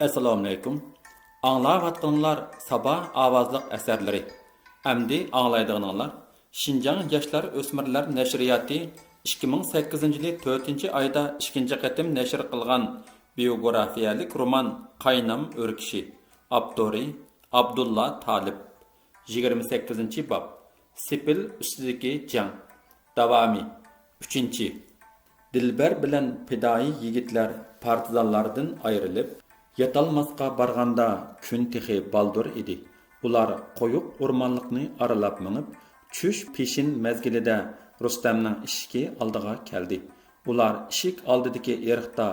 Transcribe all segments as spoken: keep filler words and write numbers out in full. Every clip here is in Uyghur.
ئەسسالامۇئەلەيكۇم. ئاڭلاۋاتقىنىڭلار سابا ئاۋازلىق ئەسەرلىرى. ئەمدى ئاڭلايدىغىنىڭلار شىنجاڭ ياشلار ئۆسمۈرلەر نەشرىياتى ئىككى مىڭ سەككىزىنچى يىلى تۆتىنچى ئايدا ئىككىنچى قېتىم نەشر قىلغان بىيوگرافىيەلىك رومان قاينام ئۆركىشى. ئاپتورى ئابدۇللا تالىپ. يىگىرمە سەككىزىنچى باب. سېپىل ئۈستىدىكى جەڭ. داۋامى. ئۈچىنچى. دىلبەر بىلەن پىدائىي يىگىتلەر پارتىزانلاردىن ئايرىلىپ، ياتالماسقا بارغاندا كۈن تېخى بالدۇر ئىدى. ئۇلار قويۇق ئورمانلىقنى ئارىلاپ مېڭىپ، چۈش پېشىن مەزگىلىدە رۇستەمنىڭ ئىشىكى ئالدىغا كەلدى. ئۇلار ئىشىك ئالدىدىكى ئېرىقتا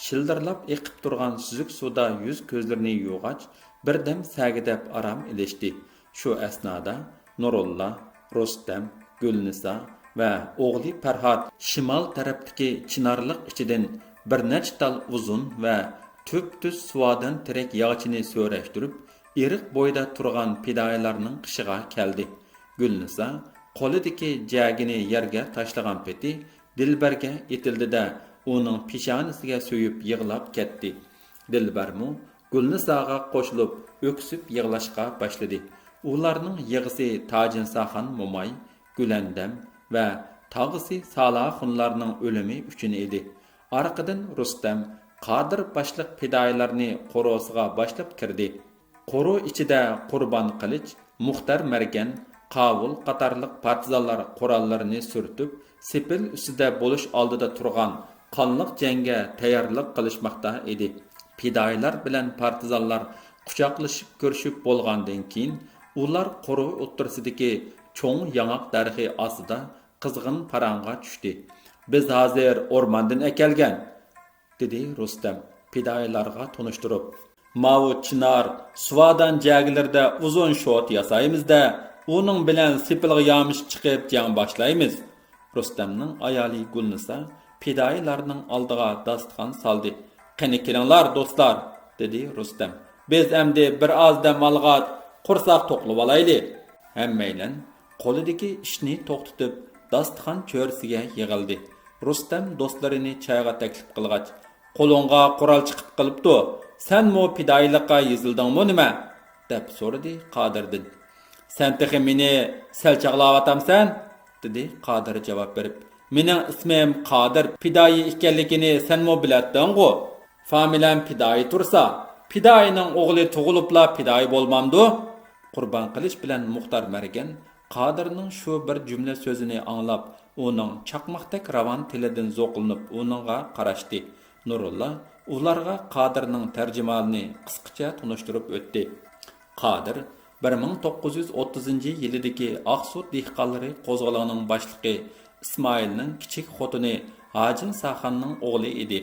شىلدىرلاپ ئېقىپ تۇرغان سۈزۈك سۇدا يۈز-كۆزلىرىنى يۇغاچ، بىردەم سەگىدەپ ئارام ئېلىشتى. شۇ ئەسنادا نۇرۇللا، رۇستەم، گۈلنىسا ۋە ئوغلى پەرھات شىمال تەرەپتىكى چىنارلىق ئىچىدىن بىر نەچچە تال ئۇزۇن ۋە تۈپتۈز سۇۋادان تېرەك ياغىچىنى سۆرەشتۈرۈپ، ئېرىق بويىدا تۇرغان پىدائىيلارنىڭ قېشىغا كەلدى. گۈلنىسا قولىدىكى جەگىنى يەرگە تاشلىغان پېتى دىلبەرگە ئېتىلدى-دە، ئۇنىڭ پېشانىسىگە سۆيۈپ يىغلاپ كەتتى. دىلبەرمۇ گۈلنىساغا قوشۇلۇپ ئۆكسۈپ يىغلاشقا باشلىدى. ئۇلارنىڭ يىغىسى تاجىنساخان موماي، گۈلەندەم ۋە تاغىسى سالاخۇنلارنىڭ ئۆلۈمى ئۈچۈن ئىدى. ئارقىدىن رۇستەم قادىر باشلىق پىدائىيلارنى قورۇسىغا باشلاپ كىردى. قورۇ ئىچىدە قۇربان قىلىچ، مۇختەر مەرگەن، قاۋۇل قاتارلىق پارتىزانلار قوراللىرىنى سۈرتۈپ، سېپىل ئۈستىدە بولۇش ئالدىدا تۇرغان قانلىق جەڭگە تەييارلىق قىلىشماقتا ئىدى. پىدائىيلار بىلەن پارتىزانلار قۇچاقلىشىپ كۆرۈشۈپ بولغاندىن كېيىن، ئۇلار قورۇ ئوتتۇرىسىدىكى چوڭ ياڭاق دەرىخى ئاستىدا قىزغىن پاراڭغا چۈشتى. بىز ھازىر ئورماندىن ئەكەلگەن، دېدى رۇستەم پىدائىيلارغا تونۇشتۇرۇپ. ماۋۇ چىنار، سۇۋادان جەگىلىرىدە ئۇزۇن شوتا ياسايمىز-دە، ئۇنىڭ بىلەن سېپىلغا يامىشىپ چىقىپ جەڭ باشلايمىز. رۇستەمنىڭ ئايالى گۈلنىسا پىدائىيلارنىڭ ئالدىغا داستىخان سالدى. قېنى كېلىڭلار، دوستلار، دېدى رۇستەم. بىز ئەمدى بىر ئاز دەم ئالغاچ، قورساق توقلىۋالايلى. ھەممەيلەن قولىدىكى ئىشنى توختىتىپ، داستىخان چۆرىسىگە يىغىلدى. رۇستەم دوستلىرىنى چايغا تەكلىپ قىلغاچ، قولۇڭغا قورال چىقىپ قېلىپتۇ، سەنمۇ پىدائىيلىققا يېزىلدىڭمۇ نېمە؟ دەپ سورىدى قادىردىن. سەن تېخى مېنى سەل چاغلاۋاتامسەن؟ دېدى قادىر جاۋاب بېرىپ. مېنىڭ ئىسمىم قادىر پىدائىي ئىكەنلىكىنى سەنمۇ بىلەتتىڭغۇ؟ فامىلەم پىدائىي تۇرسا، پىدائىينىڭ ئوغلى تۇغۇلۇپلا پىدائىي بولمامدۇ؟ قۇربان قىلىچ بىلەن مۇختار مەرگەن قادىرنىڭ شۇ بىر جۈملە سۆزىنى ئاڭلاپ، ئۇنىڭ چاقماقتەك راۋان تىلىدىن زوقلىنىپ ئۇنىڭغا قاراشتى. نۇرۇللا ئۇلارغا قادىرنىڭ تەرجىمھالىنى قىسقىچە تونۇشتۇرۇپ ئۆتتى. قادىر بىر مىڭ توققۇز يۈز ئوتتۇزىنچى يىلىدىكى ئاقسۇ دېھقانلىرى قوزغىلىڭىنىڭ باشلىقى ئىسمائىلنىڭ كىچىك خوتۇنى ھاجىنساخاننىڭ ئوغلى ئىدى.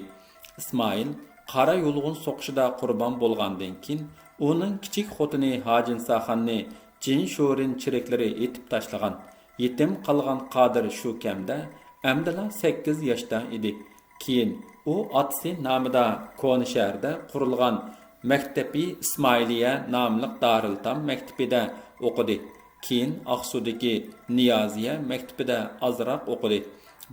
ئىسمائىل قارا يۇلغۇن سوقۇشىدا قۇربان بولغاندىن كېيىن، ئۇنىڭ كىچىك خوتۇنى ھاجىنساخاننى جىن شورىن چېرىكلىرى ئېتىپ تاشلىغان. يېتىم قالغان قادىر شۇ كەمدە ئەمدىلا سەككىز ياشتا ئىدى. كېيىن ئۇ ئاتىسى نامىدا كونا شەھەردە قۇرۇلغان مەكتەپى ئىسمائىلىيە ناملىق دارىلئېتام مەكتىپىدە ئوقۇدى. كېيىن ئاقسۇدىكى نىيازىيە مەكتىپىدە ئازراق ئوقۇدى.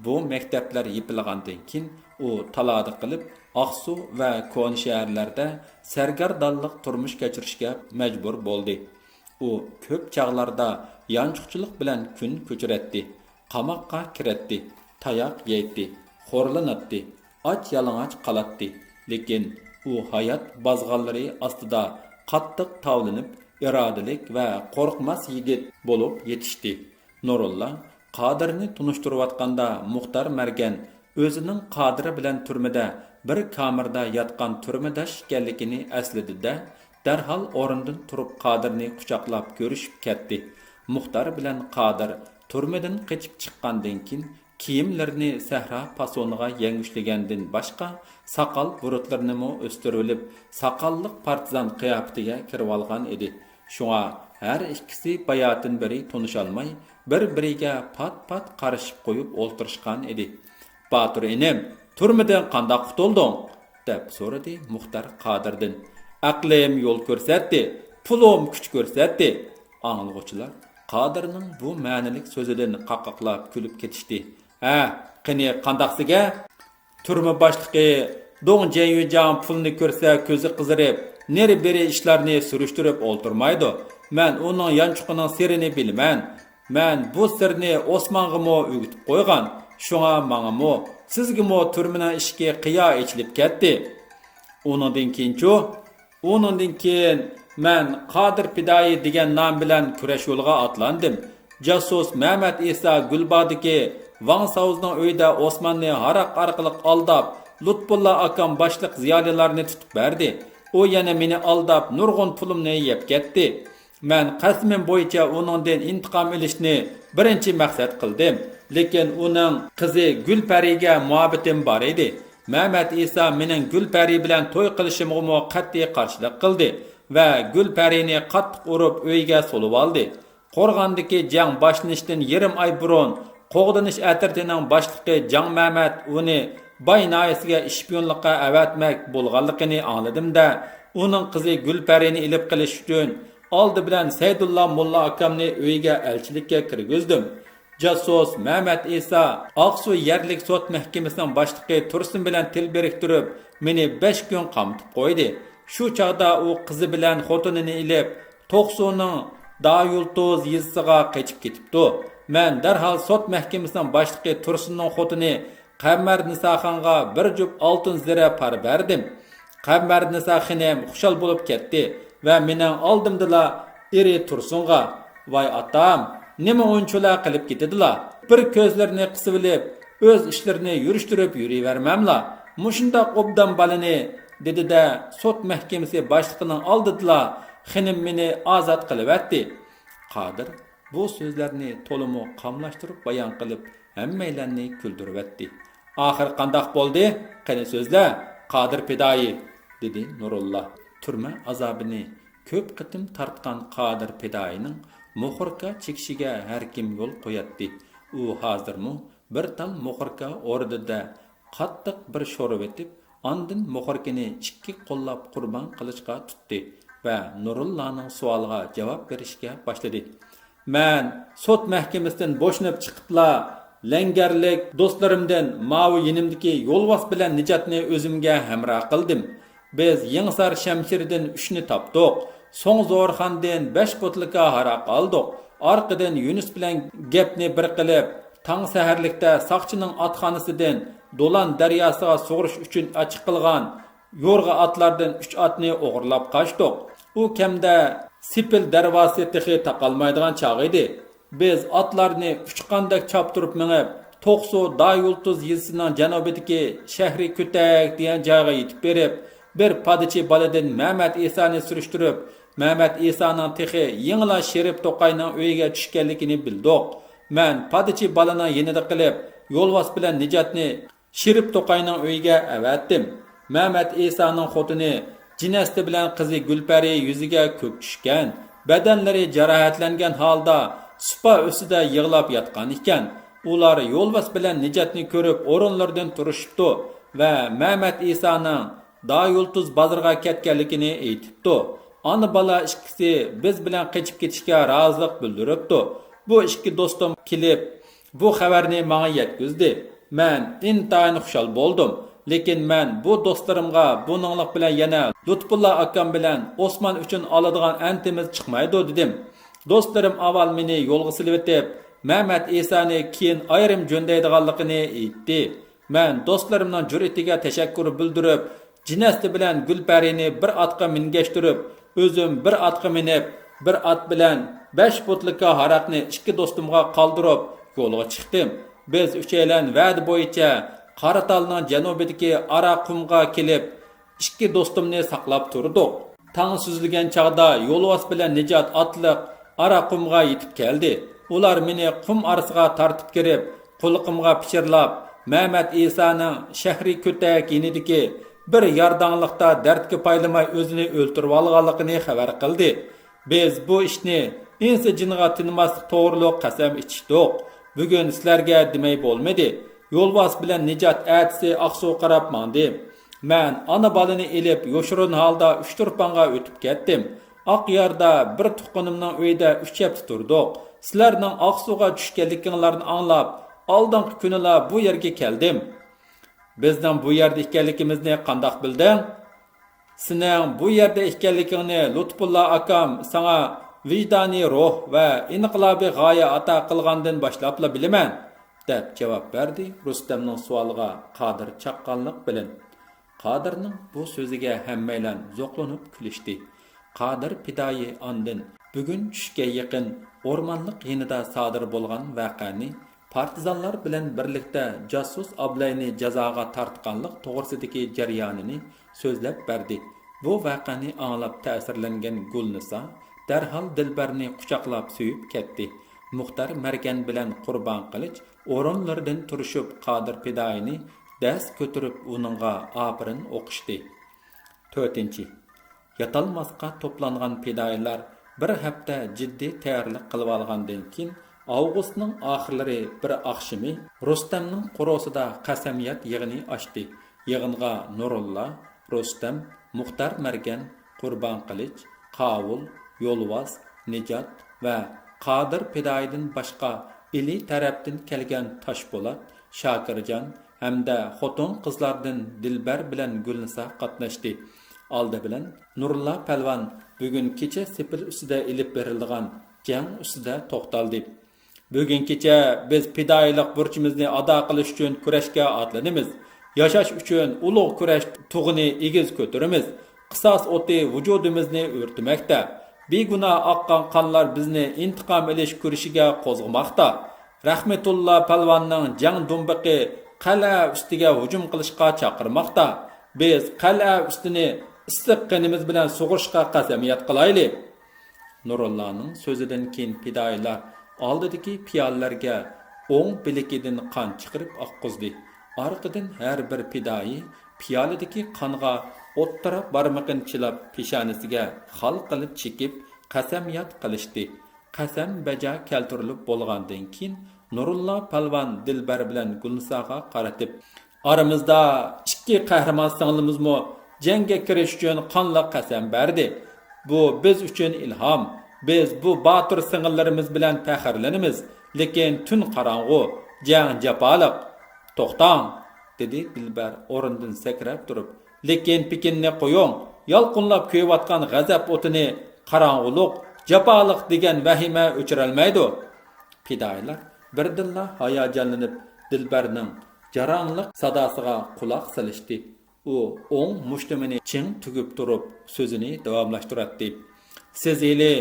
بۇ مەكتەپلەر يېپىلغاندىن كېيىن، ئۇ تالادا قېلىپ، ئاقسۇ ۋە كونا شەھەرلەردە سەرگەردانلىق تۇرمۇش كەچۈرۈشكە مەجبۇر بولدى. ئۇ كۆپ چاغلاردا يانچۇقچىلىق بىلەن كۈن كۆچۈرەتتى، قاماققا كىرەتتى، تاياق يەيتتى، خورلىناتتى، ئاچ-يالىڭاچ قالاتتى. لېكىن ئۇ ھايات بازغانلىرى ئاستىدا قاتتىق تاۋلىنىپ، ئىرادىلىك ۋە قورقماس يىگىت بولۇپ يېتىشتى. نۇرۇللا قادىرنى تونۇشتۇرۇۋاتقاندا، مۇختار مەرگەن ئۆزىنىڭ قادىر بىلەن تۈرمىدە بىر كامېردا ياتقان تۈرمىداش ئىكەنلىكىنى ئەسلىدى-دە، دەرھال ئورنىدىن تۇرۇپ قادىرنى قۇچاقلاپ كۆرۈشۈپ كەتتى. مۇختار بىلەن قادىر تۈرمىدىن قېچىپ چىققاندىن كېيىن، كىيىملىرىنى سەھرا پاسونىغا يەڭگۈشلىگەندىن باشقا، ساقال بۇرۇتلىرىنىمۇ ئۆستۈرۈۋېلىپ، ساقاللىق پارتىزان قىياپىتىگە كىرىۋالغان ئىدى. شۇڭا ھەر ئىككىسى باياتىن بېرى تونۇشالماي، بىر-بىرىگە پات-پات قارىشىپ قويۇپ ئولتۇرۇشقان ئىدى. باتۇر ئىنىم، تۈرمىدىن قانداق قۇتۇلدۇڭ؟ دەپ سورىدى مۇختار قادىردىن. ئەقلىم يول كۆرسەتتى، پۇلۇم كۈچ كۆرسەتتى. ئاڭلىغۇچىلار قادىرنىڭ بۇ مەنىلىك سۆزىدىن قاقاقلاپ كۈلۈپ كېتىشتى. ھە، قېنى قانداقسىگە؟ تۈرمە باشلىقى دۇڭ جيەنيۈجياڭ پۇلنى كۆرسە كۆزى قىزىرىپ، نېرى-بېرى ئىشلارنى سۈرۈشتۈرۈپ ئولتۇرمايدۇ. مەن ئۇنىڭ يانچۇقىنىڭ سىرىنى بىلىمەن. مەن بۇ سىرنى ئوسمانغىمۇ ئۆگىتىپ قويغان. شۇڭا ماڭىمۇ، سىزگىمۇ تۈرمىنىڭ ئىشىكى قىيا ئېچىلىپ كەتتى. ئۇنىڭدىن كېيىنچۇ؟ ئۇنىڭدىن كېيىن مەن قادىر پىدائىي دېگەن نام بىلەن كۈرەش يولىغا ئاتلاندىم. جاسۇس مەمەت ئىسا گۈلباغدىكى ۋاڭ ساۋزنىڭ ئۆيىدە ئوسماننى ھاراق ئارقىلىق ئالداپ، لۇتپۇللا ئاكام باشلىق زىيالىيلارنى تۇتۇپ بەردى. ئۇ يەنە مېنى ئالداپ، نۇرغۇن پۇلۇمنى يەپ كەتتى. مەن قەسىمىم بويىچە ئۇنىڭدىن ئىنتىقام ئېلىشنى بىرىنچى مەقسەت قىلدىم. لېكىن ئۇنىڭ قىزى گۈلپەرىگە مۇھەببىتىم بار ئىدى. مەمەت ئىسا مېنىڭ گۈلپەرى بىلەن توي قىلىشىمغىمۇ قەتئىي قارشىلىق قىلدى ۋە گۈلپەرىنى قاتتىق ئۇرۇپ ئۆيىگە سولىۋالدى. قورغاندىكى جەڭ باشلىنىشتىن يېرىم ئاي بۇرۇن قوغدىنىش ئەترىتىنىڭ باشلىقى جاڭ مەمەت ئۇنى باي ناھىيەسىگە ئىشپىيونلۇققا ئەۋەتمەك بولغانلىقىنى ئاڭلىدىم-دە، ئۇنىڭ قىزى گۈلپەرىنى ئېلىپ قېلىش ئۈچۈن ئالدى بىلەن سەيدۇللا موللا ئاكامنى ئۆيىگە ئەلچىلىككە كىرگۈزدۈم. جاسۇس مەمەت ئىسا ئاقسۇ يەرلىك سوت مەھكىمىسىنىڭ باشلىقى تۇرسۇن بىلەن تىل بىرىكتۈرۈپ، مېنى بەش كۈن قامىتىپ قويدى. شۇ چاغدا ئۇ قىزى بىلەن خوتۇنىنى ئېلىپ، توقسۇنىڭ دايۇلتۇز يېزىسىغا قېچىپ كېتىپتۇ. مەن دەرھال سوت مەھكىمىسىنىڭ باشلىقى تۇرسۇننىڭ خوتۇنى قەمەرنىساخانغا بىر جۈپ ئالتۇن زىرە پارا بەردىم. قەمەرنىسا خېنىم خۇشال بولۇپ كەتتى ۋە مېنىڭ ئالدىمدىلا ئېرى تۇرسۇنغا، ۋاي ئاتام، نېمە ئۇنچىلا قىلىپ كېتىدىلا؟ بىر كۆزلىرىنى قىسىۋېلىپ، ئۆز ئىشلىرىنى يۈرۈشتۈرۈپ يۈرۈۋەرمەملا، مۇشۇنداق ئوبدان بالىنى، دېدى-دە، سوت مەھكىمىسى باشلىقىنىڭ ئالدىدىلا خېنىم مېنى ئازاد قىلىۋەتتى. قادىر بۇ سۆزلەرنى تولىمۇ قاملاشتۇرۇپ بايان قىلىپ، ھەممەيلەننى كۈلدۈرۈۋەتتى. ئاخىر قانداق بولدى؟ قېنى سۆزلە، قادىر پىدائىي، دېدى نۇرۇللا. تۈرمە ئازابىنى كۆپ قېتىم تارتقان قادىر پىدائىينىڭ مۇخوركا چېكىشىگە ھەركىم يول قوياتتى. ئۇ ھازىرمۇ بىر تال مۇخوركا ئورنىدا قاتتىق بىر شورىۋېتىپ، ئاندىن مۇخوركىنى ئىككى قوللاپ قۇربان قىلىشقا تۇتتى ۋە نۇرۇللانىڭ سوئالىغا جاۋاب بېرىشكە باشلىدى. مەن سوت مەھكىمىسىدىن بوشىنىپ چىقىپلا، لەڭگەرلىك دوستلىرىمدىن ماۋۇ يېنىمدىكى يولۋاس بىلەن نىجاتنى ئۆزۈمگە ھەمراھ قىلدىم. بىز يېڭىسار شەمشىرىدىن ئۈچنى تاپتۇق. سوڭ زورخاندىن بەش بوتۇلكا ھاراق ئالدۇق. ئارقىدىن يۈنۈس بىلەن گەپنى بىر قىلىپ، تاڭ سەھەرلىكتە ساقچىنىڭ ئاتخانىسىدىن دولان دەرياسىغا سۇغۇرۇش ئۈچۈن ئاچىقىلغان يورغا ئاتلاردىن ئۈچ ئاتنى ئوغرىلاپ قاچتۇق. ئۇ كەمدە سېپىل دەرۋازىسى تېخى تاقالمايدىغان چاغ ئىدى. بىز ئاتلارنى ئۇچقاندەك چاپتۇرۇپ مېڭىپ، توقسۇ دايۇلتۇز يېزىسىنىڭ جەنۇبىدىكى شەھرى كۆتەك دېگەن جايغا يېتىپ بېرىپ، بىر پادىچى بالىدىن مەمەت ئىسانى سۈرۈشتۈرۈپ، مەمەت ئىسانىڭ تېخى يېڭىلا شېرىپ توقاينىڭ ئۆيىگە چۈشكەنلىكىنى بىلدۇق. مەن پادىچى بالىنىڭ يېنىدا قېلىپ، يولۋاس بىلەن نىجاتنى شېرىپ توقاينىڭ ئۆيىگە ئەۋەتتىم. مەمەت ئىسانىڭ خوتۇنى جىنەستى بىلەن قىزى گۈلپەرى يۈزىگە كۆك چۈشكەن، بەدەنلىرى جاراھەتلەنگەن ھالدا سۇپا ئۈستىدە يىغلاپ ياتقان ئىكەن. ئۇلار يولۋاس بىلەن نىجاتنى كۆرۈپ ئورۇنلىرىدىن تۇرۇشۇپتۇ ۋە مەمەت ئىسانىڭ دايۇلتۇز بازىرىغا كەتكەنلىكىنى ئېيتىپتۇ. ئانا-بالا ئىككىسى بىز بىلەن قېچىپ كېتىشكە رازىلىق بىلدۈرۈپتۇ. بۇ ئىككى دوستۇم كېلىپ، بۇ خەۋەرنى ماڭا يەتكۈزدى. مەن ئىنتايىن خۇشال بولدۇم. لېكىن مەن بۇ دوستلىرىمغا بۇنىڭلىق بىلەن يەنە لۇتپۇللا ئاكام بىلەن ئوسمان ئۈچۈن ئالىدىغان ئەنتىمىز چىقمايدۇ، دېدىم. دوستلىرىم ئاۋۋال مېنى يولغا سېلىۋېتىپ، مەمەت ئىسانى كېيىن ئايرىم جۆندەيدىغانلىقىنى ئېيتتى. مەن دوستلىرىمنىڭ جۈرئىتىگە تەشەككۈر بىلدۈرۈپ، جىنەستى بىلەن گۈلپەرىنى بىر ئاتقا مىنگەشتۈرۈپ، ئۆزۈم بىر ئاتقا مىنىپ، بىر ئات بىلەن بەش بوتۇلكا ھاراقنى ئىككى دوستۇمغا قالدۇرۇپ، يولغا چىقتىم. بىز ئۈچەيلەن ۋەدە بويىچە قاراتالنىڭ جەنۇبىدىكى ئارا قۇمغا كېلىپ، ئىككى دوستۇمنى ساقلاپ تۇردۇق. تاڭ سۈزۈلگەن چاغدا يولۋاس بىلەن نىجات ئاتلىق ئارا قۇمغا يېتىپ كەلدى. ئۇلار مېنى قۇم ئارىسىغا تارتىپ كىرىپ، قۇلىقىمغا پىچىرلاپ، مەمەت ئىسانىڭ شەھرى كۆتەك يېنىدىكى بىر يارداڭلىقتا دەردكە پايلىماي ئۆزىنى ئۆلتۈرۈۋالغانلىقىنى خەۋەر قىلدى. بىز بۇ ئىشنى ئىنسى جىنغا تىنماسلىق توغرۇلۇق قەسەم ئىچىشتۇق. بۈگۈن سىلەرگە دېمەي بولمىدى. يولۋاس بىلەن نىجات ئەتىسى ئاقسۇغا قاراپ ماڭدى. مەن ئانا بالىنى ئېلىپ يوشۇرۇن ھالدا ئۇچتۇرپانغا ئۆتۈپ كەتتىم. ئاقياردا بىر تۇغقىنىمنىڭ ئۆيىدە ئۈچ ھەپتە تۇردۇق. سىلەرنىڭ ئاقسۇغا چۈشكەنلىكىڭلارنى ئاڭلاپ، ئالدىنقى كۈنىلا بۇ يەرگە كەلدىم. بىزنىڭ بۇ يەردە ئىكەنلىكىمىزنى قانداق بىلدىڭ؟ سېنىڭ بۇ يەردە ئىكەنلىكىڭنى لۇتپۇللا ئاكام ساڭا ۋىجدانىي روھ ۋە ئىنقىلابىي غايە ئاتا قىلغاندىن باشلاپلا بىلىمەن، دەپ جاۋاب بەردى رۇستەمنىڭ سوئالىغا قادىر چاققانلىق بىلەن. قادىرنىڭ بۇ سۆزىگە ھەممەيلەن زوقلىنىپ كۈلۈشتى. قادىر پىدائىي ئاندىن بۈگۈن چۈشكە يېقىن ئورمانلىق يېنىدا سادىر بولغان ۋەقەنى، پارتىزانلار بىلەن بىرلىكتە جاسۇس ئابلەينى جازاغا تارتقانلىق توغرىسىدىكى جەريانىنى سۆزلەپ بەردى. بۇ ۋەقەنى ئاڭلاپ تەسىرلەنگەن گۈلنىسا دەرھال دىلبەرنى قۇچاقلاپ سۆيۈپ كەتتى. مۇختار مەرگەن بىلەن قۇربان قىلىچ ئورۇنلىرىدىن تۇرۇشۇپ قادىر پىدائىينى دەس كۆتۈرۈپ ئۇنىڭغا ئاپىرىن ئوقۇشتى. تۆتىنچى. ياتالماسقا توپلانغان پىدائىيلار بىر ھەپتە جىددىي تەييارلىق قىلىۋالغاندىن كېيىن، ئاۋغۇستنىڭ ئاخىرلىرى بىر ئاخشىمى رۇستەمنىڭ قورۇسىدا قەسەمياد يىغىنى ئاچتى. يىغىنغا نۇرۇللا، رۇستەم، مۇختار مەرگەن، قۇربان قىلىچ، قاۋۇل، يولۋاس، نىجات ۋە قادىر پىدائىيدىن باشقا ئىلى تەرەپتىن كەلگەن تاشپولات، شاكىرجان ھەمدە خوتۇن-قىزلاردىن دىلبەر بىلەن گۈلنىسا قاتناشتى. ئالدى بىلەن نۇرۇللا پەلۋان بۈگۈن كېچە سېپىل ئۈستىدە ئېلىپ بېرىلىدىغان جەڭ ئۈستىدە توختالدى. بۈگۈن كېچە بىز پىدائىيلىق بۇرچىمىزنى ئادا قىلىش ئۈچۈن كۈرەشكە ئاتلىنىمىز. ياشاش ئۈچۈن ئۇلۇغ كۈرەش تۇغىنى ئېگىز كۆتۈرىمىز. قىساس ئوتى ۋۇجۇدىمىزنى ئۆرتىمەكتە. بىگۇناھ ئاققان قانلار بىزنى ئىنتىقام ئېلىش كۈرىشىگە قوزغىماقتا. رەھمىتۇللا پەلۋاننىڭ جەڭ دۇمبىقى قەلئە ئۈستىگە ھۇجۇم قىلىشقا چاقىرماقتا. بىز قەلئە ئۈستىنى ئىسسىق قېنىمىز بىلەن سۇغۇرۇشقا قەسەمياد قىلايلى. نۇرۇللانىڭ سۆزىدىن كېيىن پىدائىيلار ئالدىدىكى پىيالىلەرگە ئوڭ بىلىكىدىن قان چىقىرىپ ئاققۇزدى. ئارقىدىن ھەر بىر پىدائىي پىيالىدىكى قانغا ئوتتۇرا بارمىقىنى چىلاپ، پېشانىسىگە خال قىلىپ چېكىپ، قەسەمياد قىلىشتى. قەسەم بەجا كەلتۈرۈلۈپ بولغاندىن كېيىن، نۇرۇللا پالۋان دىلبەر بىلەن گۈلنىساغا قارىتىپ، ئارىمىزدا ئىككى قەھرىمان سىڭلىمىزمۇ جەڭگە كىرىش ئۈچۈن قانلىق قەسەم بەردى. بۇ بىز ئۈچۈن ئىلھام. بىز بۇ باتۇر سىڭىللىرىمىز بىلەن پەخىرلىنىمىز. لېكىن تۈن قاراڭغۇ، جەڭ جاپالىق. توختاڭ! دېدى دىلبەر ئورنىدىن سەكرەپ تۇرۇپ. لېكىن پېكىننى قويۇڭ، يالقۇنلاپ كۆيۈۋاتقان غەزەپ ئوتىنى قاراڭغۇلۇق، جاپالىق دېگەن ۋەھىمە ئۆچۈرەلمەيدۇ. پىدائىيلار بىردىنلا ھاياجانلىنىپ، دىلبەرنىڭ جاراڭلىق ساداسىغا قۇلاق سېلىشتى. ئۇ ئوڭ مۇشتۇمىنى چىڭ تۈگۈپ تۇرۇپ، سۆزىنى داۋاملاشتۇراتتى. سىز ھېلى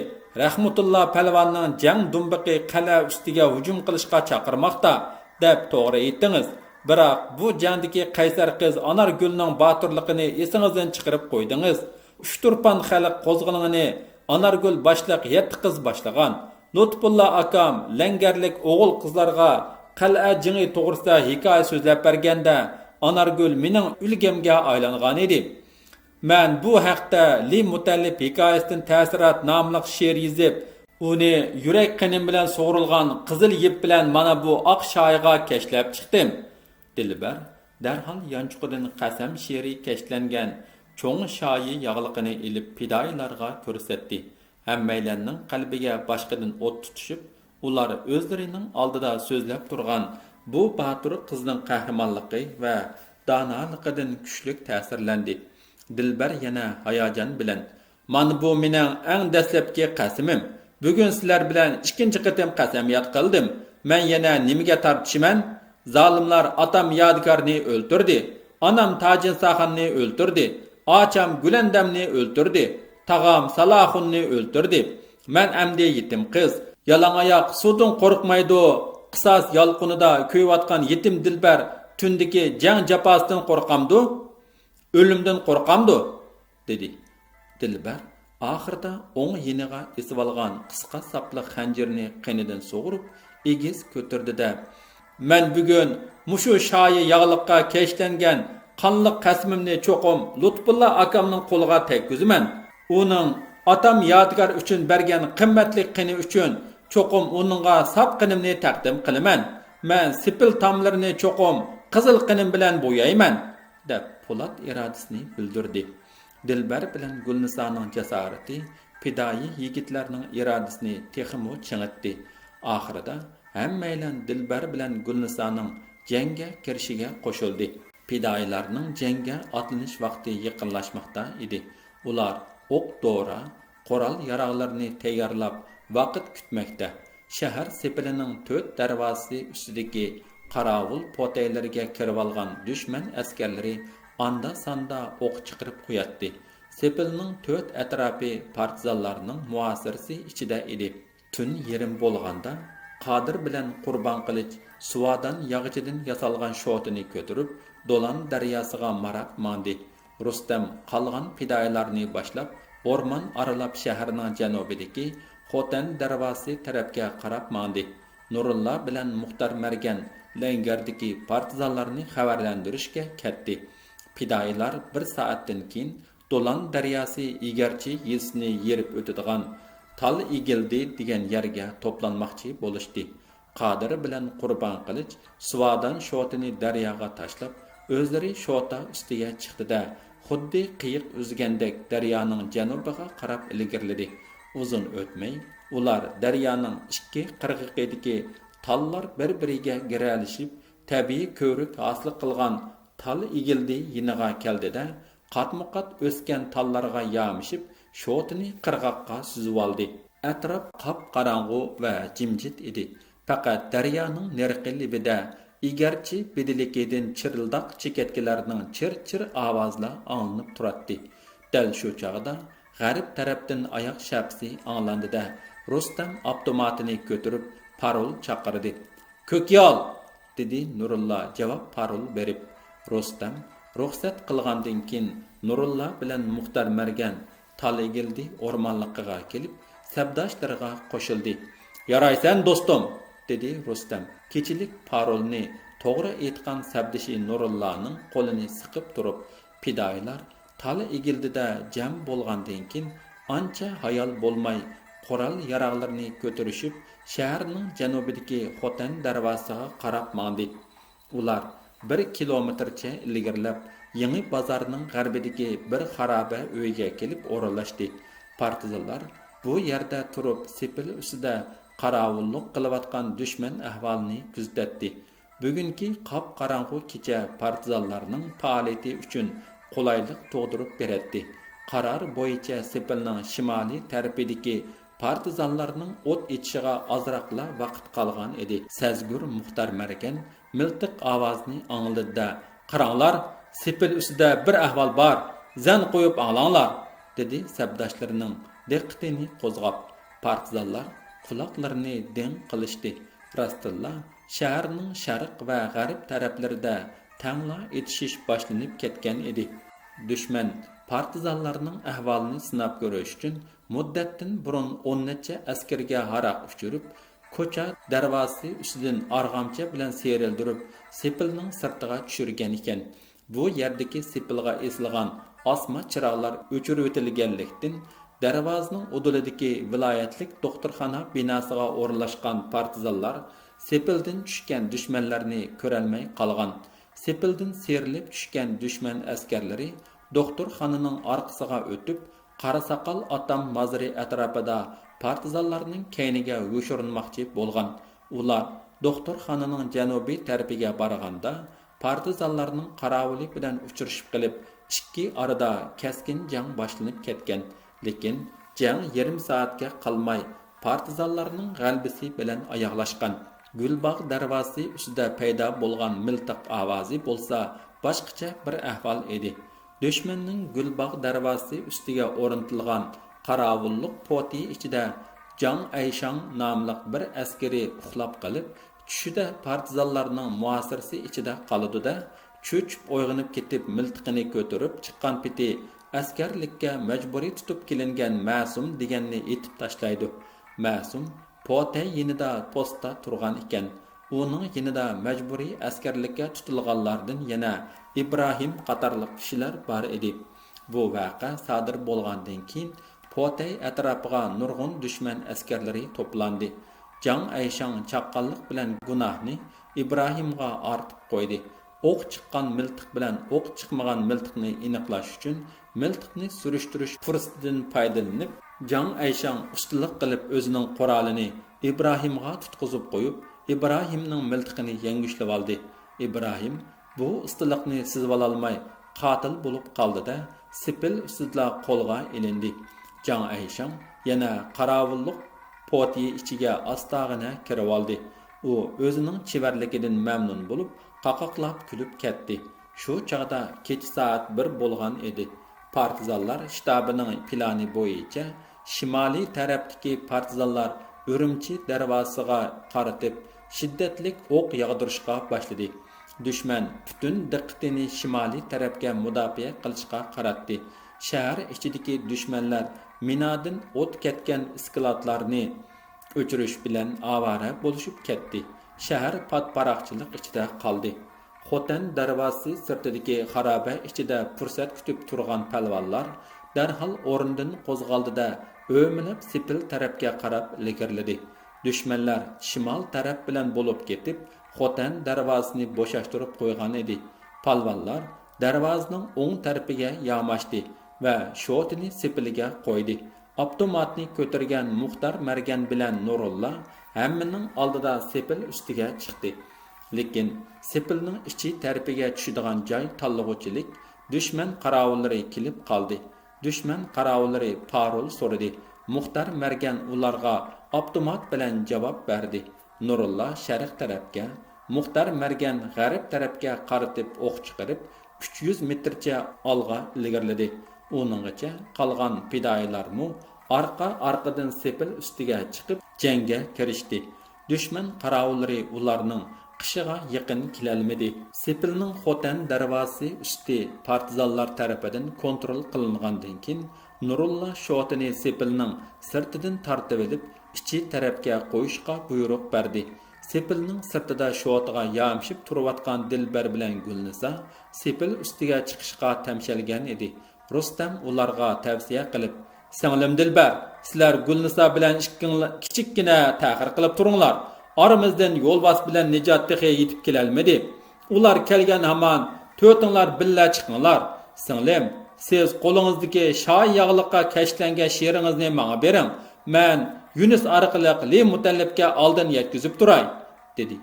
رەھمىتۇللا پەلۋاننىڭ جەڭ دۇمبىقى قەلئە ئۈستىگە ھۇجۇم قىلىشقا چاقىرماقتا، دەپ توغرا ئېيتتىڭىز. بىراق بۇ جەڭدىكى قەيسەر قىز ئانارگۈلنىڭ باتۇرلۇقىنى ئېسىڭىزدىن چىقىرىپ قويدىڭىز. ئۇچتۇرپان خەلق قوزغىلىڭىنى ئانارگۈل باشلىق يەتتە قىز باشلىغان. لۇتپۇللا ئاكام لەڭگەرلىك ئوغۇل قىزلارغا قەلئە جېڭى توغرىسىدا ھېكايە سۆزلەپ بەرگەندە، ئانارگۈل مېنىڭ ئۈلگەمگە ئايلانغانىدى. مەن بۇ ھەقتە لى مۇتەللىپ ھېكايىسىدىن تەسىرات ناملىق شېئىر يېزىپ، ئۇنى يۈرەك قېنىم بىلەن سۇغۇرۇلغان قىزىل يىپ بىلەن مانا بۇ ئاق شايىغا كەشلەپ چىقتىم. دىلبەر دەرھال يانچۇقىدىن قەسەم شېئىرى كەشلەنگەن چوڭ شايى ياغلىقىنى ئېلىپ پىدائىيلارغا كۆرسەتتى. ھەممەيلەننىڭ قەلبىگە باشقىدىن ئوت تۇتۇشۇپ، ئۇلار ئۆزلىرىنىڭ ئالدىدا سۆزلەپ تۇرغان بۇ باتۇر قىزنىڭ قەھرىمانلىقى ۋە دانالىقىدىن كۈچلۈك تەسىرلەندى. دىلبەر يەنە ھاياجان بىلەن، مانا بۇ مېنىڭ ئەڭ دەسلەپكى قەسىمىم. بۈگۈن سىلەر بىلەن ئىككىنچى قېتىم قەسەمياد قىلدىم. مەن يەنە نېمىگە تارتىشىمەن؟ زالىملار ئاتام يادىكارنى ئۆلتۈردى. ئانام تاجىنساخاننى ئۆلتۈردى. ئاچام گۈلەندەمنى ئۆلتۈردى. تاغام سالاخۇننى ئۆلتۈردى. مەن ئەمدى يېتىم قىز. يالاڭ ئاياق سۇدىن قورقمايدۇ. قىساس يالقۇنىدا كۆيۈۋاتقان يېتىم دىلبەر تۈندىكى جەڭ جاپاسىدىن قورقامدۇ؟ ئۆلۈمدىن قورقامدۇ؟ دېدى. دىلبەر ئاخىرىدا ئوڭ يېنىغا ئېسىۋالغان قىسقا ساپلىق خەنجىرىنى قېنىدىن سۇغۇرۇپ، ئېگىز كۆتۈردى-دە، مەن بۈگۈن مۇشۇ شايى ياغلىققا كەشلەنگەن قانلىق قەسىمىمنى چوقۇم لۇتپۇللا ئاكامنىڭ قولىغا تەگكۈزىمەن. ئۇنىڭ ئاتام يادىكار ئۈچۈن بەرگەن قىممەتلىك قېنى ئۈچۈن چوقۇم ئۇنىڭغا ساپ قېنىمنى تەقدىم قىلىمەن. مەن سېپىل تاملىرىنى چوقۇم قىزىل قېنىم بىلەن بويايمەن، دەپ پولات ئىرادىسىنى بىلدۈردى. دىلبەر بىلەن گۈلنىسانىڭ جاسارىتى پىدائىي يىگىتلەرنىڭ ئىرادىسىنى تېخىمۇ چىڭىتتى. ئاخىرىدا ھەممەيلەن دىلبەر بىلەن گۈلنىسانىڭ جەڭگە كىرىشىگە قوشۇلدى. پىدائىيلارنىڭ جەڭگە ئاتلىنىش ۋاقتى يېقىنلاشماقتا ئىدى. ئۇلار ئوق-دورا، قورال-ياراغلىرىنى تەييارلاپ، ۋاقىت كۈتمەكتە. شەھەر سېپىلىنىڭ تۆت دەرۋازىسى ئۈستىدىكى قاراۋۇل پوتەيلىرىگە كىرىۋالغان دۈشمەن ئەسكەرلىرى ئاندا-ساندا ئوق چىقىرىپ قوياتتى. سېپىلنىڭ تۆت ئەتراپى پارتىزانلارنىڭ مۇھاسىرىسى ئىچىدە ئىدى. تۈن يېرىم بولغاندا، قادىر بىلەن قۇربان قىلىچ سۇۋادان ياغىچىدىن ياسالغان شوتىنى كۆتۈرۈپ، دولان دەرياسىغا ماراپ ماڭدى. رۇستەم قالغان پىدائىيلارنى باشلاپ، ئورمان ئارىلاپ شەھەرنىڭ جەنۇبىدىكى خوتەن دەرۋازىسى تەرەپكە قاراپ ماڭدى. نۇرۇللا بىلەن مۇختار مەرگەن لەڭگەردىكى پارتىزانلارنى خەۋەرلەندۈرۈشكە كەتتى. پىدائىيلار بىر سائەتتىن كېيىن دولان دەرياسى ئىگەرچى يېزىسىنى يېرىپ ئۆتىدىغان تال ئېگىلدى دېگەن يەرگە توپلانماقچى بولۇشتى. قادىر بىلەن قۇربان قىلىچ سۇۋادان شوتىنى دەرياغا تاشلاپ، ئۆزلىرى شوتا ئۈستىگە چىقتى-دە، خۇددى قېيىق ئۈزگەندەك دەريانىڭ جەنۇبىغا قاراپ ئىلگىرىلىدى. ئۇزۇن ئۆتمەي، ئۇلار دەريانىڭ ئىككى قىرغىقىدىكى تاللار بىر-بىرىگە گىرەلىشىپ، تەبىئىي كۆۋرۈك ھاسىل قىلغان تال ئېگىلدى يېنىغا كەلدى-دە، قاتمۇقات ئۆسكەن تاللارغا يامىشىپ، شوتىنى قىرغاققا سۈزۈۋالدى. ئەتراپ قاپقاراڭغۇ ۋە جىمجىت ئىدى. پەقەت دەريانىڭ نېرىقى لېۋىدە ئىگەرچى بېدىلىكىدىن چىرىلداق چېكەتكىلەرنىڭ چىر-چىر ئاۋازىلا ئاڭلىنىپ تۇراتتى. دەل شۇ چاغدا غەرب تەرەپتىن ئاياق شەپىسى ئاڭلاندى-دە، رۇستەم ئاپتوماتىنى كۆتۈرۈپ پارول چاقىردى. «كۆكيال!» دېدى نۇرۇللا جاۋاب پارول بېرىپ. رۇستەم رۇخسەت قىلغاندىن كېيىن، نۇرۇللا بىلەن مۇختار مەرگەن تال ئېگىلدى ئورمانلىقىغا كېلىپ، سەپداشلىرىغا قوشۇلدى. «يارايسەن، دوستۇم!» دېدى رۇستەم كېچىلىك پارولنى توغرا ئېيتقان سەپدىشى نۇرۇللانىڭ قولىنى سىقىپ تۇرۇپ. پىدائىيلار تال ئېگىلدىدە جەم بولغاندىن كېيىن، ئانچە ھايال بولماي، قورال-ياراغلىرىنى كۆتۈرۈشۈپ، شەھەرنىڭ جەنۇبىدىكى خوتەن دەرۋازىسىغا قاراپ ماڭدى. ئۇلار بىر كىلومېتىرچە ئىلگىرىلەپ، يېڭى بازارنىڭ غەربىدىكى بىر خارابە ئۆيگە كېلىپ ئورۇنلاشتى. پارتىزانلار بۇ يەردە تۇرۇپ، سېپىل ئۈستىدە قاراۋۇللۇق قىلىۋاتقان دۈشمەن ئەھۋالىنى كۆزىتەتتى. بۈگۈنكى قاپقاراڭغۇ كېچە پارتىزانلارنىڭ پائالىيىتى ئۈچۈن قولايلىق تۇغدۇرۇپ بېرەتتى. قارار بويىچە سېپىلنىڭ شىمالىي تەرىپىدىكى پارتىزانلارنىڭ ئوت ئېچىشىغا ئازراقلا ۋاقىت قالغان ئىدى. سەزگۈر مۇختار مەرگەن مىلتىق ئاۋازىنى ئاڭلىدى-دە، «قاراڭلار، سېپىل ئۈستىدە بىر ئەھۋال بار، زەن قويۇپ ئاڭلاڭلار!» دېدى سەپداشلىرىنىڭ دىققىتىنى قوزغاپ. پارتىزانلار قۇلاقلىرىنى دىڭ قىلىشتى. راستتىنلا، شەھەرنىڭ شەرق ۋە غەرب تەرەپلىرىدە تەڭلا ئېتىشىش باشلىنىپ كەتكەن ئىدى. دۈشمەن پارتىزانلارنىڭ ئەھۋالىنى سىناپ كۆرۈش ئۈچۈن مۇددەتتىن بۇرۇن ئون نەچچە ئەسكەرگە ھاراق ئۇچۇرۇپ، كوچا دەرۋازىسى ئۈستىدىن ئارغامچا بىلەن سىيرىلدۈرۈپ، سېپىلنىڭ سىرتىغا چۈشۈرگەن ئىكەن. بۇ يەردىكى سېپىلغا ئېسىلغان ئاسما چىراغلار ئۆچۈرۈۋېتىلگەنلىكتىن، دەرۋازىنىڭ ئۇدۇلىدىكى ۋىلايەتلىك دوختۇرخانا بىناسىغا ئورۇنلاشقان پارتىزانلار سېپىلدىن چۈشكەن دۈشمەنلەرنى كۆرەلمەي قالغان. سېپىلدىن سىيرىلىپ چۈشكەن دۈشمەن ئەسكەرلىرى دوختۇرخانىنىڭ ئارقىسىغا ئۆتۈپ، قاراساقال ئاتام مازىرى ئەتراپىدا پارتىزانلارنىڭ كەينىگە يوشۇرۇنماقچى بولغان. ئۇلار دوختۇرخانىنىڭ جەنۇبىي تەرىپىگە بارغاندا، پارتىزانلارنىڭ قاراۋۇلى بىلەن ئۇچرىشىپ قېلىپ، ئىككى ئارىدا كەسكىن جەڭ باشلىنىپ كەتكەن. لېكىن جەڭ يېرىم سائەتكە قالماي، پارتىزانلارنىڭ غەلىبىسى بىلەن ئاياغلاشقان. گۈلباغ دەرۋازىسى ئۈستىدە پەيدا بولغان مىلتىق ئاۋازى بولسا باشقىچە بىر ئەھۋال ئىدى. دۈشمەننىڭ گۈلباغ دەرۋازىسى ئۈستىگە ئورنىتىلغان قاراۋۇللۇق پوتى ئىچىدە جاڭ ئەيشاڭ ناملىق بىر ئەسكىرى ئۇخلاپ قېلىپ، چۈشىدە پارتىزانلارنىڭ مۇھاسىرىسى ئىچىدە قالىدۇ-دە، چۆچۈپ ئويغىنىپ كېتىپ، مىلتىقىنى كۆتۈرۈپ چىققان پېتى ئەسكەرلىككە مەجبۇرىي تۇتۇپ كېلىنگەن مەسۇم دېگەننى ئېتىپ تاشلايدۇ. مەسۇم پوتەي يېنىدا پوستتا تۇرغان ئىكەن. ئۇنىڭ يېنىدا مەجبۇرىي ئەسكەرلىككە تۇتۇلغانلاردىن يەنە ئىبراھىم قاتارلىق كىشىلەر بار ئىدى. بۇ ۋەقە سادىر بولغاندىن كېيىن، پوتەي ئەتراپىغا نۇرغۇن دۈشمەن ئەسكەرلىرى توپلاندى. جاڭ ئەيشاڭ چاققانلىق بىلەن گۇناھنى ئىبراھىمغا ئارتىپ قويدى. ئوق چىققان مىلتىق بىلەن ئوق چىقمىغان مىلتىقنى ئېنىقلاش ئۈچۈن، مىلتىقنى سۈرۈشتۈرۈش پۇرسىتىدىن پايدىلىنىپ، جاڭ ئەيشاڭ ئۇستىلىق قىلىپ ئۆزىنىڭ قورالىنى ئىبراھىمغا تۇتقۇزۇپ قويۇپ، ئىبراھىمنىڭ مىلتىقىنى يەڭگۈشلىۋالدى. ئىبراھىم بۇ ئۇستىلىقنى سىزىۋالالماي قاتىل بولۇپ قالدى-دە، سېپىل ئۈستىدىلا قولغا ئېلىندى. جاڭ ئەيشاڭ يەنە قاراۋۇللۇق پوتىيى ئىچىگە ئاستاغىنە كىرىۋالدى. ئۇ ئۆزىنىڭ چېۋەرلىكىدىن مەمنۇن بولۇپ، قاقاقلاپ كۈلۈپ كەتتى. شۇ چاغدا كېچە سائەت بىر بولغان ئىدى. پارتىزانلار شتابىنىڭ پىلانى بويىچە، شىمالىي تەرەپتىكى پارتىزانلار ئۈرۈمچى دەرۋازىسىغا قارىتىپ شىددەتلىك ئوق ياغدۇرۇشقا باشلىدى. دۈشمەن پۈتۈن دىققىتىنى شىمالىي تەرەپكە مۇداپىئە قىلىشقا قاراتتى. شەھەر ئىچىدىكى دۈشمەنلەر مىنادىن ئوت كەتكەن ئىسكىلاتلارنى ئۆچۈرۈش بىلەن ئاۋارە بولۇشۇپ كەتتى. شەھەر پات-پاراقچىلىق ئىچىدە قالدى. خوتەن دەرۋازىسى سىرتىدىكى خارابە ئىچىدە پۇرسەت كۈتۈپ تۇرغان پەلۋانلار دەرھال ئورنىدىن قوزغالدى-دە، ئۆمىلەپ سېپىل تەرەپكە قاراپ ئىلگىرىلىدى. دۈشمەنلەر شىمال تەرەپ بىلەن بولۇپ كېتىپ، خوتەن دەرۋازىسىنى بوشاشتۇرۇپ قويغان ئىدى. پالۋانلار دەرۋازىنىڭ ئوڭ تەرىپىگە ياماشتى ۋە شوتىنى سېپىلگە قويدى. ئاپتوماتنى كۆتۈرگەن مۇختار مەرگەن بىلەن نۇرۇللا ھەممىنىڭ ئالدىدا سېپىل ئۈستىگە چىقتى. لېكىن سېپىلنىڭ ئىچى تەرىپىگە چۈشىدىغان جاي تاللىغۇچىلىك، دۈشمەن قاراۋۇللىرى كېلىپ قالدى. دۈشمەن قاراۋۇللىرى پارول سورىدى. مۇختار مەرگەن ئۇلارغا ئاپتومات بىلەن جاۋاب بەردى. نۇرۇللا شەرق تەرەپكە، مۇختار مەرگەن غەرب تەرەپكە قارىتىپ ئوق چىقىرىپ، ئۈچ يۈز مېتىرچە ئالغا ئىلگىرىلىدى. ئۇنىڭغىچە قالغان پىدائىيلارمۇ ئارقا-ئارقىدىن سېپىل ئۈستىگە چىقىپ جەڭگە كىرىشتى. دۈشمەن قاراۋۇللىرى ئۇلارنىڭ قېشىغا يېقىن كېلەلمىدى. سېپىلنىڭ خوتەن دەرۋازىسى ئۈستى پارتىزانلار تەرىپىدىن كونترول قىلىنغاندىن كېيىن، نۇرۇللا شوتىنى سېپىلنىڭ سىرتىدىن تارتىۋېلىپ، ئىچى تەرەپكە قويۇشقا بۇيرۇق بەردى. سېپىلنىڭ سىرتىدا شوتىغا يامىشىپ تۇرۇۋاتقان دىلبەر بىلەن گۈلنىسا سېپىل ئۈستىگە چىقىشقا تەمشەلگەن ئىدى. رۇستەم ئۇلارغا تەۋسىيە قىلىپ، «سىڭلىم دىلبەر، سىلەر گۈلنىسا بىلەن ئىككىڭلار كىچىككىنە تەخىر قىلىپ تۇرۇڭلار. ئارىمىزدىن يولۋاس بىلەن نىجات تېخى يېتىپ كېلەلمىدى. ئۇلار كەلگەن ھامان تۆتۈڭلار بىللە چىقىڭلار. سىڭلىم، سىز قولىڭىزدىكى شايى ياغلىققا كەشتلەنگەن شىرىڭىزنى ماڭا بېرىڭ. مەن يۈنۈس ئارقىلىق لى مۇتەللىپكە ئالدىن يەتكۈزۈپ تۇراي.» دېدى.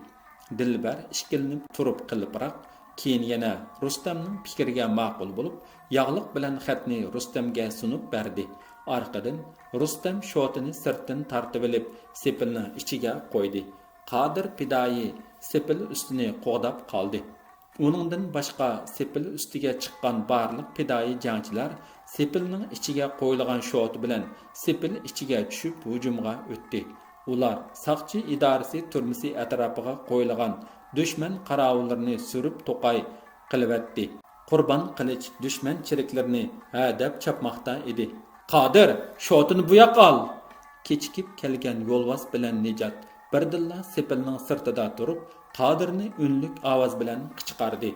دىلبەر ئىككىلىنىپ تۇرۇپ قېلىپراق، كېيىن يەنە رۇستەمنىڭ پىكرىگە ماقۇل بولۇپ، ياغلىق بىلەن خەتنى رۇستەمگە سۇنۇپ بەردى. ئارقىدىن رۇستەم شوتىنى سىرتتىن تارتىۋېلىپ، سېپىلنىڭ ئىچىگە قويدى. قادىر پىدائىي سېپىل ئۈستىنى قوغداپ قالدى. ئۇنىڭدىن باشقا سېپىل ئۈستىگە چىققان بارلىق پىدائىي جەڭچىلەر سېپىلنىڭ ئىچىگە قويۇلغان شوتا بىلەن سېپىل ئىچىگە چۈشۈپ ھۇجۇمغا ئۆتتى. ئۇلار ساقچى ئىدارىسى تۈرمىسى ئەتراپىغا قويۇلغان دۈشمەن قاراۋۇللىرىنى سۈرۈپ توقاي قىلىۋەتتى. قۇربان قىلىچ دۈشمەن چېرىكلىرىنى ھەدەپ چاپماقتا ئىدى. «قادىر، شوتىنى بۇ ياققا ئال!» كېچىكىپ كەلگەن يولۋاس بىلەن نىجات بىردىنلا سېپىلنىڭ سىرتىدا تۇرۇپ، قادىرنى ئۈنلۈك ئاۋاز بىلەن قىچقاردى.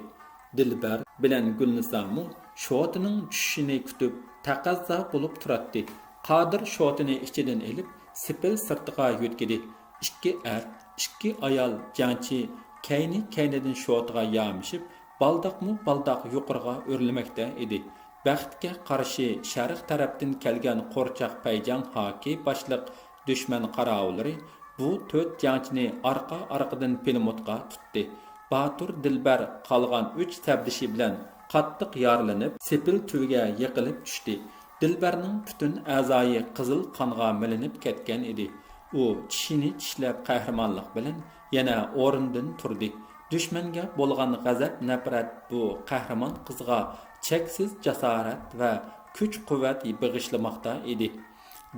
دىلبەر بىلەن گۈلنىسامۇ شوتىنىڭ چۈشۈشىنى كۈتۈپ، تەقەززا بولۇپ تۇراتتى. قادىر شوتىنى ئىچىدىن ئېلىپ، سېپىل سىرتىغا يۆتكىدى. ئىككى ئەر، ئىككى ئايال جەڭچى كەينى-كەينىدىن شوتىغا يامىشىپ، بالداقمۇ بالداق يۇقىرىغا ئۆرلىمەكتە ئىدى. بەختكە قارشى، شەرق تەرەپتىن كەلگەن قورچاق پەيجاڭ ھاكى باشلىق دۈشمەن قاراۋۇللىرى بۇ تۆت جەڭچىنى ئارقا-ئارقىدىن پىلىموتقا تۇتتى. باتۇر دىلبەر قالغان ئۈچ سەپدىشى بىلەن قاتتىق يارىلىنىپ، سېپىل تۈۋىگە يىقىلىپ چۈشتى. دىلبەرنىڭ پۈتۈن ئەزايى قىزىل قانغا مىلىنىپ كەتكەن ئىدى. ئۇ چىشىنى چىشلەپ قەھرىمانلىق بىلەن يەنە ئورنىدىن تۇردى. دۈشمەنگە بولغان غەزەپ-نەپرەت بۇ قەھرىمان قىزغا چەكسىز جاسارەت ۋە كۈچ-قۇۋۋەت بېغىشلىماقتا ئىدى.